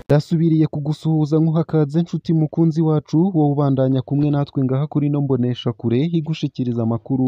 Ndasubiriye kugusuhuza nkuhakaze nshuti mukunzi wacu, wowe ubandanya kumwe natwe ngaha kuri ino mboneshakure igushikiriza amakuru,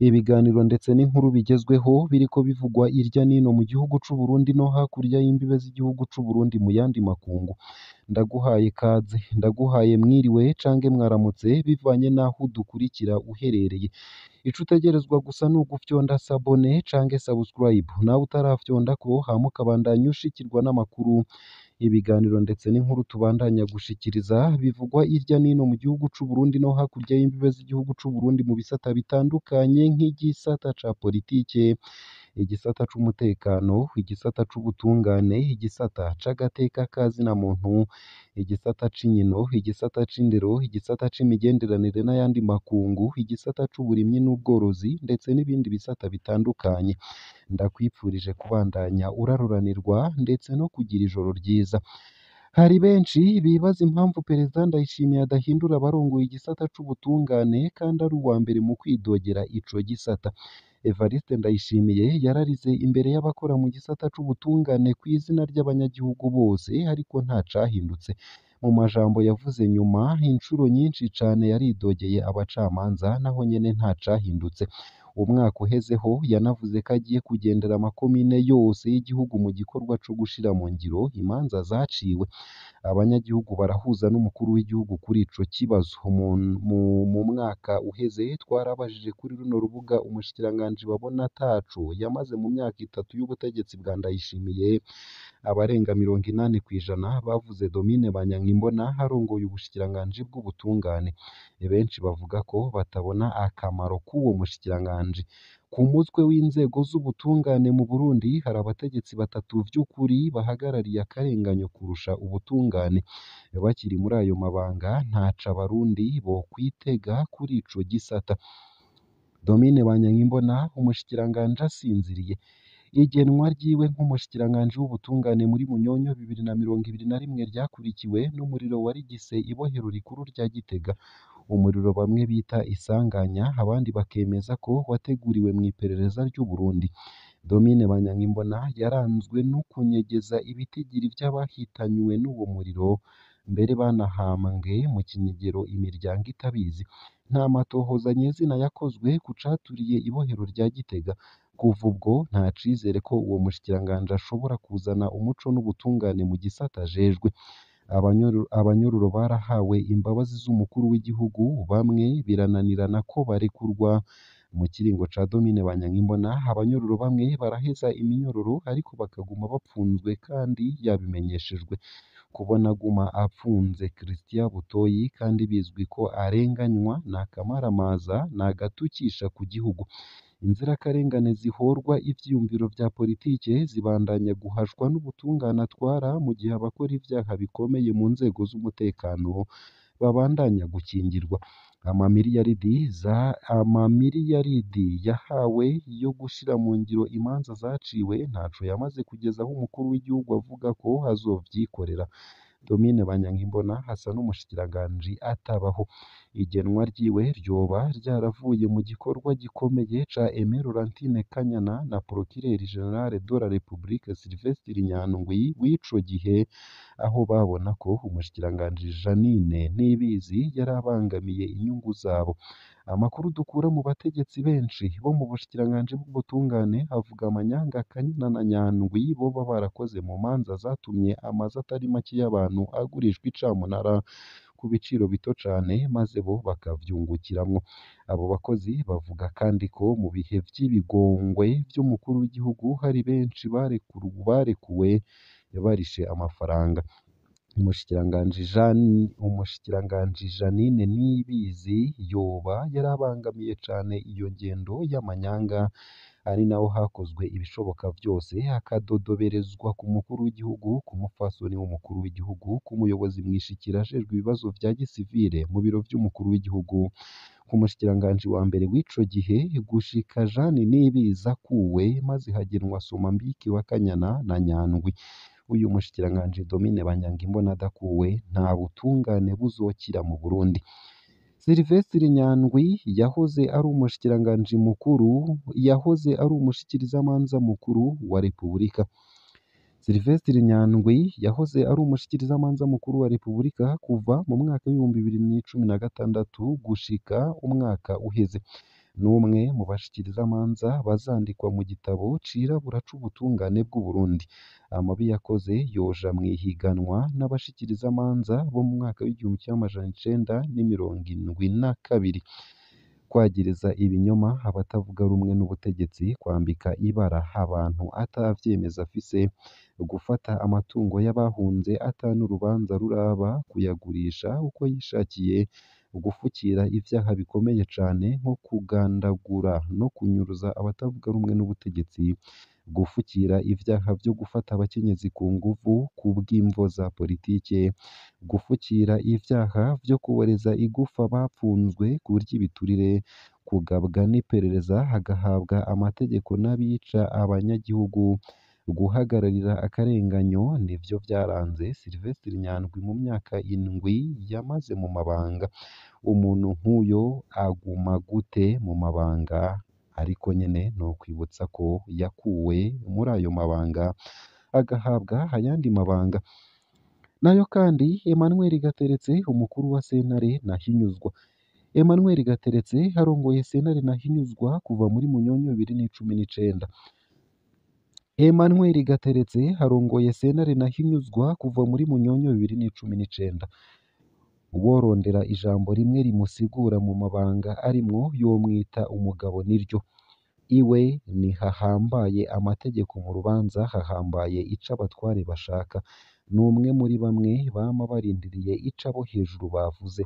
ibiganiro ndetse n'inkuru bigezweho biriko bivugwa irya nino mu gihugu c'u Burundi no hakurya y'imbibe z'igihugu c'u Burundi mu yandi makungu. Ndaguhaye ikaze, ndaguhaye mwiriwe cange mwaramutse bivanye n'aho udukurikira uherereye. Ico utegerezwa gusa ni ugufyonda sabone cange subscribe, nawe utarafyondako hama ukabandanya ushikirwa n'amakuru, ibiganiro ndetse n'inkuru tubandanya gushikiriza bivugwa irya nino mu gihugu c'u Burundi no hakurya y'imbibe z'igihugu c'u Burundi mu bisata bitandukanye nk'igisata ca politike, igisata c'umutekano, igisata c'ubutungane, igisata c'agateka ka zina muntu, igisata c'inkino, igisata c'indero, igisata c'imigenderanire n'ayandi makungu, igisata c'uburimyi n'ubworozi ndetse n'ibindi bisata bitandukanye. Ndakwipfurije kubandanya uraruranirwa ndetse no kugira ijoro ryiza. Hari benshi bibaza impamvu Perezida Ndayishimiye adahindura abarongoye igisata c'ubutungane kandi ari uwa mbere mu kwidogera ico gisata. Evariste Ndayishimiye yararize imbere y'abakora mu gisata c'ubutungane kw'izina ry'abanyagihugu bose, ariko nta cahindutse. Mu majambo yavuze nyuma, incuro nyinshi cane yaridogeye abacamanza, naho nyene nta cahindutse. Umwaka uhezeho yanavuze ko agiye kugendera amakomine yose y'igihugu mu gikorwa co gushira mu ngiro imanza zaciwe. Abanyagihugu barahuza n'umukuru w'igihugu kuri ico kibazo. Mu mwaka uheze twarabajije kuri runo rubuga umushikiranganji babona ataco yamaze mu myaka itatu y'ubutegetsi bwa Ndayishimiye, abarenga 80% bavuze Domine Banyankimbona arongoye ubushikiranganji bw'ubutungane. Benshi bavuga ko batabona akamaro k'uwo mushikiranganji. Ku mutwe w'inzego z'ubutungane mu Burundi hari abategetsi batatu vy'ukuri bahagarariye akarenganyo kurusha ubutungane. Bakiri muri ayo mabanga ntaco abarundi bokwitega kuri ico gisata. Domine Banyankimbona umushikiranganji asinziriye. Igenwa ryiwe nk'umushikiranganji w'ubutungane muri Munyonyo 2021 ryakurikiwe n'umuriro warigise ibohero rikuru rya Gitega. Umuriro bamwe bita isanganya, abandi bakemeza ko wateguriwe mw'iperereza ry'Uburundi. Domine Banyankimbona yaranzwe no kunyegeza ibitigiri vy'abahitanywe n'uwo muriro, mbere banahambwe mu kinyegero imiryango itabizi. Nta matohoza nyezina yakozwe ku caturiye ibohero rya Gitega. Kuva ubwo nta cizere ko uwo mushikiranganji ashobora kuzana umuco n'ubutungane mu gisata ajejwe. Abanyororo barahawe imbabazi z'umukuru w'igihugu, bamwe birananirana ko barekurwa. Mu kiringo ca Domine Banyankimbona, abanyororo bamwe baraheza iminyororo ariko bakaguma bapfunzwe kandi yabimenyeshejwe. Kubona aguma apfunze Christian Butoyi kandi bizwi ko arenganywa ni akamaramaza, ni agatukisha ku gihugu. Inzirakarengane zihorwa ivyiyumviro vya politike zibandanya guhashwa n'ubutungane atwara, mu gihe abakora ivyaha bikomeye mu nzego z'umutekano babandanya gukingirwa. Amamiliyaridi yahawe yo gushira mu ngiro imanza zaciwe ntaco yamaze kugeza aho umukuru w'igihugu avuga ko azovyikorera. Domine Banyankimbona asa n'umushikiranganji atabaho. Igenwa ryiwe ryoba ryaravuye mu gikorwa gikomeye ca Aimé Laurentine Kanyana na Procureur General de la République Sylvestre Nyandwi w'ico gihe, aho babona ko umushikiranganji Jeanine Nibizi yarabangamiye inyungu zabo. Amakuru dukura mu bategetsi benshi bo mu bushikiranganji bw'ubutungane avuga amanyanga Kanyana na Nyandwi boba barakoze mu manza zatumye amazu atari make y'abantu agurishwa icamunara ku biciro bito cane, maze bo bakavyungukiramwo. Abo bakozi bavuga kandi ko mu bihe vy'ibigongwe vy'umukuru w'igihugu hari benshi barekuwe barishe amafaranga. Umushikiranganji Jeanine Nibizi yoba yarabangamiye cane iyo ngendo y'amanyanga, ari naho hakozwe ibishoboka vyose akadodoberezwa ku mukuru w'igihugu, ku mupfasoni w'umukuru w'igihugu, ku muyobozi mwishikira ajejwe ibibazo vya gisivile mu biro vy'umukuru w'igihugu, ku mushikiranganji wa mbere w'ico gihe, gushika Jeanne Nibizi akuwe maze hagenwa Somambike wa Kanyana na Nyandwi. Uyu mushikiranganji Domine Banyankimbona adakuwe nta butungane buzokira mu Burundi. Silvestre Nyandwi yahoze ari umushikiranganji mukuru, yahoze ari umushikirizamanza mukuru wa Repubulika. Silvestre Nyandwi yahoze ari umushikirizamanza mukuru wa Repubulika kuva mu mwaka w'2016 gushika umwaka uheze. N'umwe mu bashikirizamanza bazandikwa mu gitabo cirabura c'ubutungane bw'u Burundi. Amabi yakoze yoja mw'ihiganwa n'abashikirizamanza bo mu mwaka w'1972. Kwagiriza ibinyoma abatavuga rumwe n'ubutegetsi, kwambika ibara abantu atavyemeza afise, gufata amatungo y'abahunze ata n'urubanza ruraba, kuyagurisha uko yishakiye, gufukira ivyaha bikomeye cane nko kugandagura no kunyuruza abatavuga rumwe n'ubutegetsi, gufukira ivyaha vyo gufata abakenyezi ku nguvu kubw'imvo za politike, gufukira ivyaha vyo kuboreza igufa bapfunzwe kurya ibiturire, kugabwa n'iperereza hagahabwa amategeko n'abica abanyagihugu, guhagararira akarenganyo nivyo vyaranze Silvestre Nyandwi mu myaka indwi yamaze mu mabanga. Umuntu nk'uyo aguma gute mu mabanga? Ariko nyene nokwibutsa ko yakuwe muri ayo mabanga agahabwa ayandi mabanga. Nayo kandi Emmanuel Gateretse umukuru wa sentare ntahinyuzwa. Emmanuel Gateretse arongoye sentare ntahinyuzwa kuva muri Munyonyo 2019. Emmanuel Gateretse arongoye sentare ntahinyuzwa kuva muri Munyonyo 2019. Uworondera ijambo rimwe rimusigura mu mabanga arimwo yomwita umugabo niryo. Iwe ntihahambaye amategeko mu rubanza, hahambaye ico abatware bashaka. N'umwe muri bamwe bama barindiriye ico abo hejuru bavuze.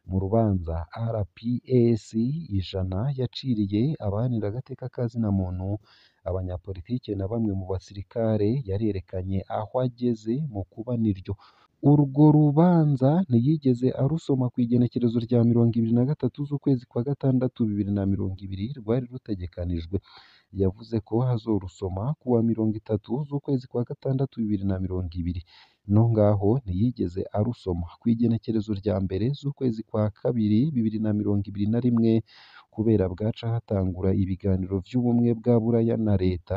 Mu rubanza RPS ijana yaciriye abaharanira agateka ka zina muntu, abanyapolitike na bamwe mu basirikare, yarerekanye aho ageze mu kuba niryo. Urwo rubanza ntiyigeze arusoma kw'igenekerezo rya 23 z'ukwezi kwa gatandatu 2020 rwari rutegekanijwe. Yavuze ko azorusoma kuwa 30 z'ukwezi kwa gatandatu 2020. No ngaho ntiyigeze arusoma kw'igenekerezo rya mbere z'ukwezi kwa kabiri 2021 kubera bwaca hatangura ibiganiro vy'ubumwe bwa Buraya na leta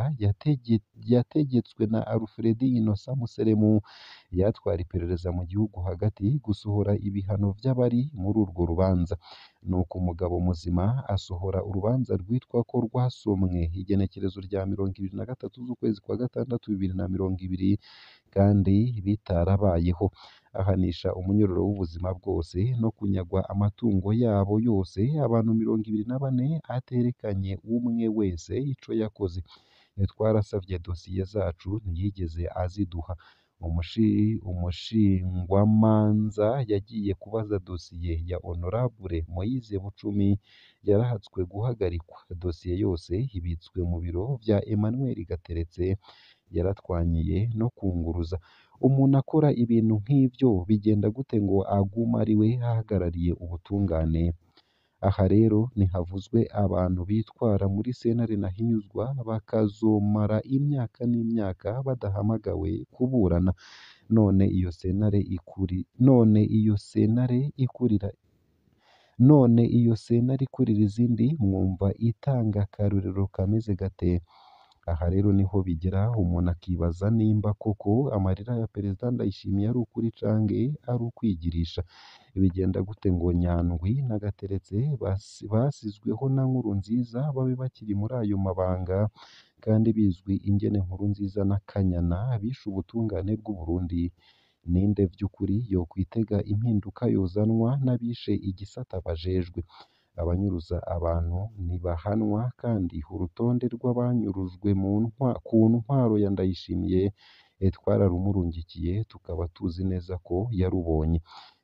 yategetswe na Alfred Innocent Museremu yatwara iperereza mu gihugu hagati gusohora ibihano vy'abari muri urwo rubanza. Nuko umugabo muzima asohora urubanza rwitwa ko rwasomwe igenekerezo rya 23 z'ukwezi kwa gatandatu 2020 kandi bitarabayeho, ahanisha umunyororo w'ubuzima bwose no kunyagwa amatungo yabo yose abantu 24 aterekanye umwe wese ico yakoze. Twarasavye dosiye zacu ntiyigeze aziduha. Umushingwamanza yagiye kubaza dosiye ya Honorable Moise Bucumi yarahatswe guhagarikwa. Dosiye yose ibitswe mu biro vya Emmanuel Gateretse, yaratwanyiye no kunguruza. Umuntu akora ibintu nk'ivyo bigenda gute ngo agume ariwe ahagarariye ubutungane? Aha rero ntihavuzwe abantu bitwara muri sentare ntahinyuzwa bakazomara imyaka n'imyaka badahamagawe kuburana. None iyo sentare ikuri none iyo sentare ikurira none iyo sentare ikurira izindi mwumva itanga akarorero kameze gate? Aha rero niho bigera umuntu akibaza nimba koko amarira ya Perezida Ndayishimiye ari ukuri canke ari ukwigirisha. Bigenda gute ngo Nyandwi na Gateretse basizweho na Nkurunziza babe bakiri muri ayo mabanga kandi bizwi ingene Nkurunziza na Kanyana bishe ubutungane bw'u Burundi? Ninde vy'ukuri yokwitega impinduka yozanwa n'abishe igisata bajejwe? Abanyuruza abantu ntibahanwa kandi urutonde rw'abanyurujwe ku ntwaro ya Ndayishimiye twararumurungikiye tukaba tuzi neza ko yarubonye.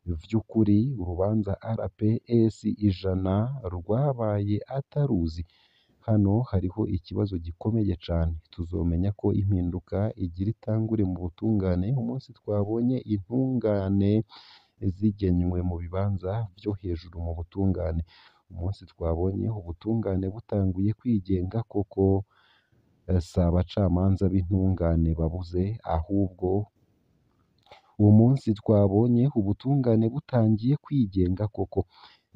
Vy'ukuri urubanza RPS ijana rwabaye ataruzi. Hano hariho ikibazo gikomeye cane. Tuzomenya ko impinduka igira itangure mu butungane umunsi twabonye intungane zigenywe mu bibanza vyo hejuru mu butungane. Umunsi twabonye ubutungane butanguye kwigenga koko, si abacamanza b'intungane babuze, ahubwo umunsi twabonye ubutungane butangiye kwigenga koko.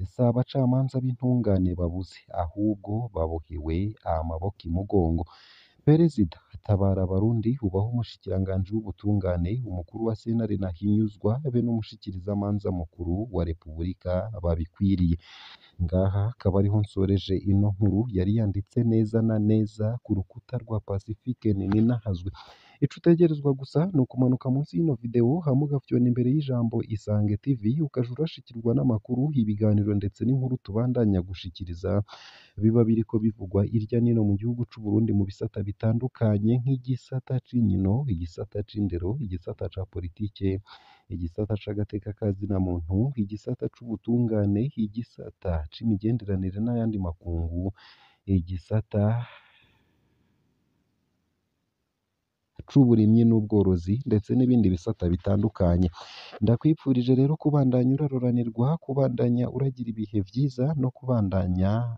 Si abacamanza b'intungane babuze, ahubwo babohewe amaboko imugongo. Perezida tabara abarundi ubaho umushikiranganji w'ubutungane, umukuru wa sentare Ntahinyuzwa be n'umushikirizamanza mukuru wa Repubulika babikwiriye. Ngaha akaba ariho nsoreje ino nkuru yari yanditse neza na neza ku rukuta rwa Pacifique Nininahazwe. Ico utegerezwa gusa ni ukumanuka munsi y'ino video hama ugafyona imbere y'ijambo Isange TV, ukaja urashikirwa n'amakuru, ibiganiro ndetse n'inkuru tubandanya gushikiriza, biba biriko bivugwa irya nino mu gihugu c'u Burundi mu bisata bitandukanye nk'igisata c'inkino, igisata c'indero, igisata ca politike, igisata c'agateka ka zina muntu, igisata c'ubutungane, igisata c'imigenderanire n'ayandi makungu, igisata c'uburimyi n'ubworozi ndetse n'ibindi bisata bitandukanye. Ndakwipfurije rero kubandanya uraroranirwa, kubandanya uragira ibihe vyiza no kubandanya